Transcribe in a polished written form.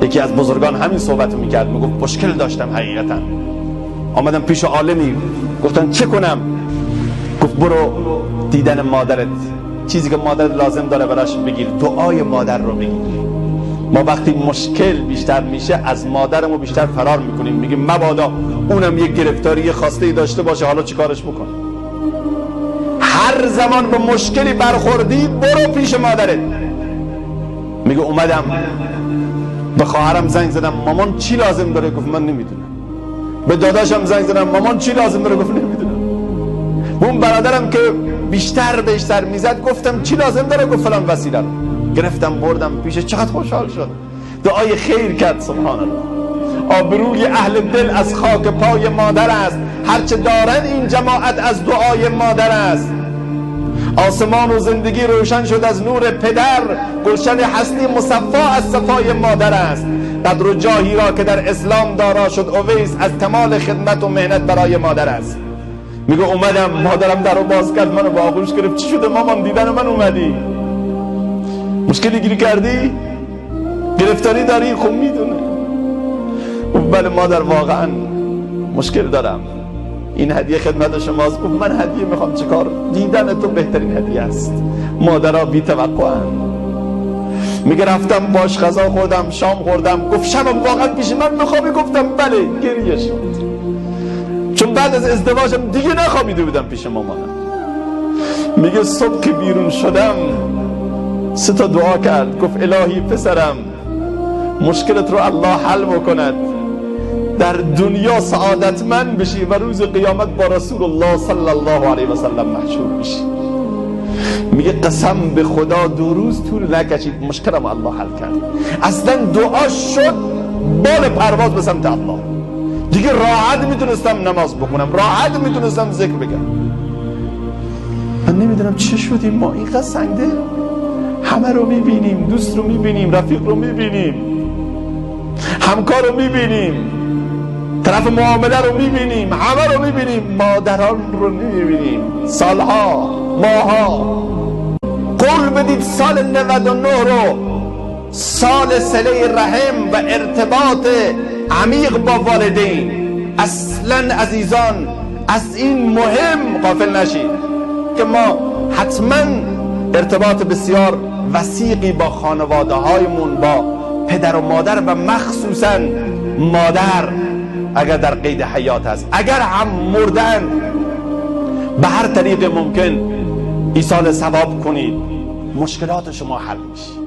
یکی از بزرگان همین صحبت رو میکرد، میگفت مشکل داشتم حقیقتا، آمدم پیش عالمی، گفتم چه کنم؟ گفت برو دیدن مادرت، چیزی که مادرت لازم داره براش بگیر، دعای مادر رو بگیر. ما وقتی مشکل بیشتر میشه از مادرمون بیشتر فرار میکنیم، میگیم مبادا اونم یک گرفتاری، یه خواسته داشته باشه، حالا چیکارش بکنه؟ هر زمان به مشکلی برخوردی برو پیش مادرت. میگه اومدم به خواهرم زنگ زدم، مامان چی لازم داره؟ گفت من نمیدونم. به داداشم زنگ زدم، مامان چی لازم داره؟ گفت نمیدونم. به اون برادرم که بیشتر بهش سر میزد گفتم چی لازم داره؟ گفت فلان وسیله رو. گرفتم بردم پیش، چقدر خوشحال شد، دعای خیر کرد. سبحان الله. آبروی اهل دل از خاک پای مادر است، هرچه دارن این جماعت از دعای مادر است. آسمان و زندگی روشن شد از نور پدر، گلشن هستی مصفا از صفای مادر است. قدر و جاهی را که در اسلام دارا شد اویس، از کمال خدمت و مهنت برای مادر است. میگه اومدم مادرم در رو باز کرد، منو با آغوش گرفت، چی شده مامان؟ دیدن من اومدی؟ مشکلی گیری کردی؟ گرفتاری داری؟ خب میدونه. بله مادر واقعا مشکل دارم، این هدیه خدمت شماست. گفت من هدیه میخوام چیکار؟ دیدن تو بهترین هدیه است. مادرها بی توقعن. میگه رفتم باش غذا خوردم، شام خوردم، گفت شبم واقعا پیش من میخوابی؟ گفتم بله. گریه شد، چون بعد از ازدواجم دیگه نخوابیده بودم پیش مامانم. میگه صبح که بیرون شدم سه تا دعا کرد، گفت الهی پسرم مشکلت رو الله حل بکند، در دنیا سعادتمند بشی و روز قیامت با رسول الله صلی الله علیه و سلم محشور بشی. میگه قسم به خدا 2 روز طول نکشید مشکلم الله حل کرد. اصلا دعا شد بال پرواز به سمت الله، دیگه راحت میتونستم نماز بخونم، راحت میتونستم ذکر بگم. من نمیدونم چه شدیم ما اینقدر سنگده، همه رو میبینیم، دوست رو میبینیم، رفیق رو میبینیم، همکار رو میبینیم، طرف معامله رو میبینیم، همه رو میبینیم، مادران رو نمیبینیم. سالها، ماها. قول بدید سال 99 رو سال صله رحم و ارتباط عمیق با والدین. اصلا عزیزان از این مهم غافل نشید که ما حتما ارتباط بسیار وثیقی با خانواده هایمون، با پدر و مادر و مخصوصا مادر اگر در قید حیات است، اگر هم مردن به هر طریق ممکن ایصال ثواب کنید، مشکلات شما حل میشه.